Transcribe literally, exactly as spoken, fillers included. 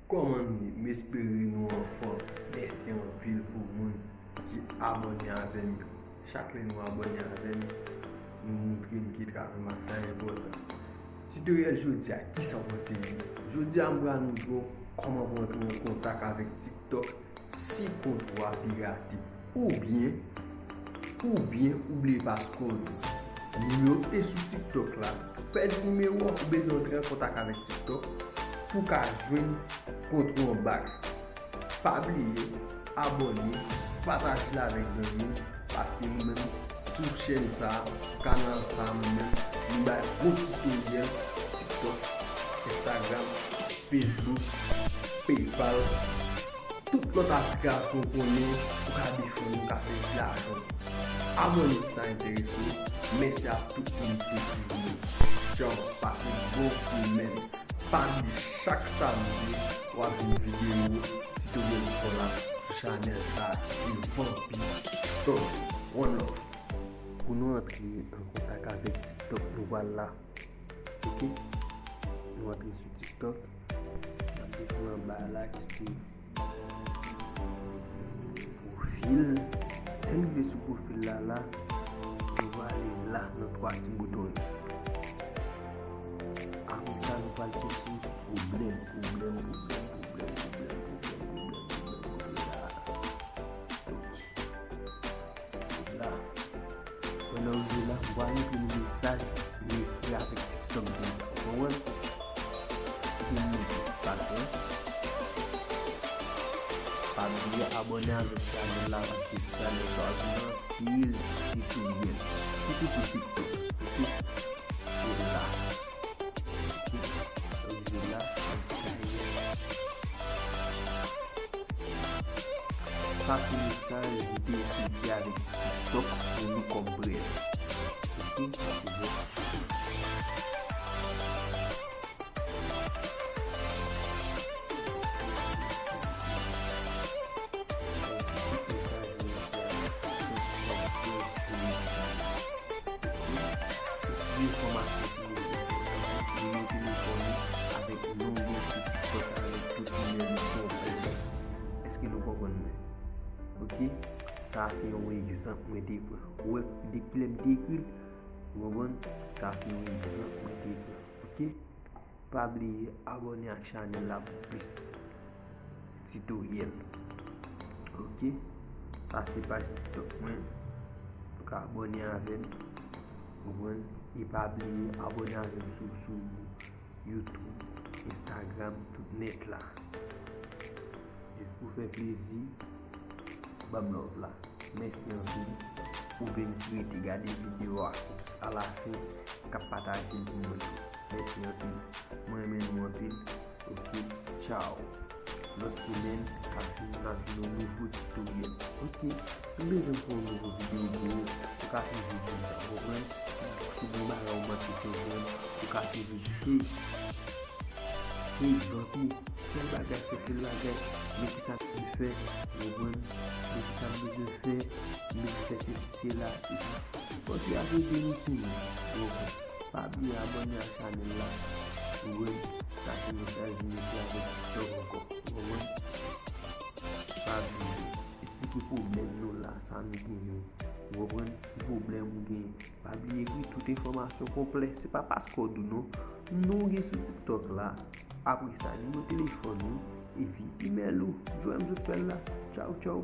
Kòman nou ye? M espere nou anfòm. Mèsi anpil pou moun ki abòne avè m yo. Chak lè nou abòne avè m, nou moutre m ke travay m ap fè a enpòtan. Titoryèl jodi a, kisa w panse li ye? Jodi a, m pral montre w kòman pou antre an kontak avèk TikTok si kont ou a pirate. Oubyen, oubyen ou bliye passcode ou. Nimewo ki te sou TikTok la. Pèdi nimewo a, ou bezwen antre an kontak avèk TikTok pou w ka jwenn kont ou an bak. Pa bliye abòne, pataje l avèk zanmi w, paske nou menm, sou chèn sa a, sou kanal sa a, nou menm, nou bay bon titoryèl TikTok, Instagram, Facebook, PayPal, tout lòt aplikasyon w konnen ou ka defann ou ka fè lajan. Abòne si sa enterese w. Mèsi a tout moun ki te swiv nou. Tchaw, pase bon semèn. Pa bliye chak samdi w ap jwenn videyo titoryèl spò la sou chanèl sa a, se Vanpi Tòg. One love. Pou nou antre an kontak avèk TikTok, nou pral la. Ok? Nou antre sou TikTok. N ap desann anba la ki se pwofil. Lè n rive sou pwofil la la, nou va ale la nan twa ti bouton yo. Apre sa, nou pral chèche pwoblèm, pwoblèm, pwoblèm, pwoblèm, pwoblèm, pwoblèm, pwoblèm, pwoblèm, pwoblèm la. Ok. La. Pandan w rive la, ou va montre nou mesaj li ekri avèk TikTok deja. Ou konprann? Pou nou montre sa, ok? Pa bliye abòne avèk chanèl la, paske chanèl sa a gen anpil titoryèl. Sitou pou TikTok. Ok? Se la. Ok? Sa vle di la. Sa se mesaj li te ekri avèk TikTok pou nou kòm brèv. Ok? Sa se bon. Yon fòmasyon pou nou, pou nou telefòn nou avèk non nou sou TikTok avèk tout nimewo nou konplè. Èske nou konprann mwen? Ok? Sa a se yon egzanp mwen te pran. Ou wè, de kilè m te ekri l? Ou konprann? Sa a se yon egzanp mwen te pran. Ok? Pa bliye abòne ak chanèl la pou plis titoryèl. Ok? Sa se paj TikTok mwen. Ou ka abòne avè m. Ou konprann? E pa bliye abòne avè m sou, sou YouTube, Instagram, tout nèt la. Jis pou fè plezi, ban m love la. Mèsi anpil. Ou menm ki rete gade videyo a alafen, k ap pataje l pou mwen tou. Mèsi anpil. Mwen renmen nou anpil. Ok, tchaw. Lòt semèn, k ap vini, n ap jwenn yon nouvo titoryèl. Ok, si w bezwen fè yon nouvo videyo pou ou, ou ka toujou di m sa, w konprann? Si w gen bagay ou manke konprann, ou ka toujou di, hey, hey, Vanpi, tèl bagay, fè tèl bagay, men kisa m dwe fè, w konprann? Men kisa m bezwen fè, m bezwen fè sesi, sela, epi Bondye ap ede nou timoun. Bon, pa bliye abòne ak chanèl la. Ou wè, sa se mesaj nou te avèk TikTok ankò. Ou konprann? Pa bliye, esplike pwoblèm nou la, sa nou genyen. Ou konprann? Ki pwoblèm ou genyen? Pa bliye ekri tout enfòmasyon konplè. Se pa passcode ou non. Non w gen sou TikTok la. Apre sa, nimewo telefòn ou, epi imèl ou. Jwenn m sou fè l la. Tchaw, tchaw.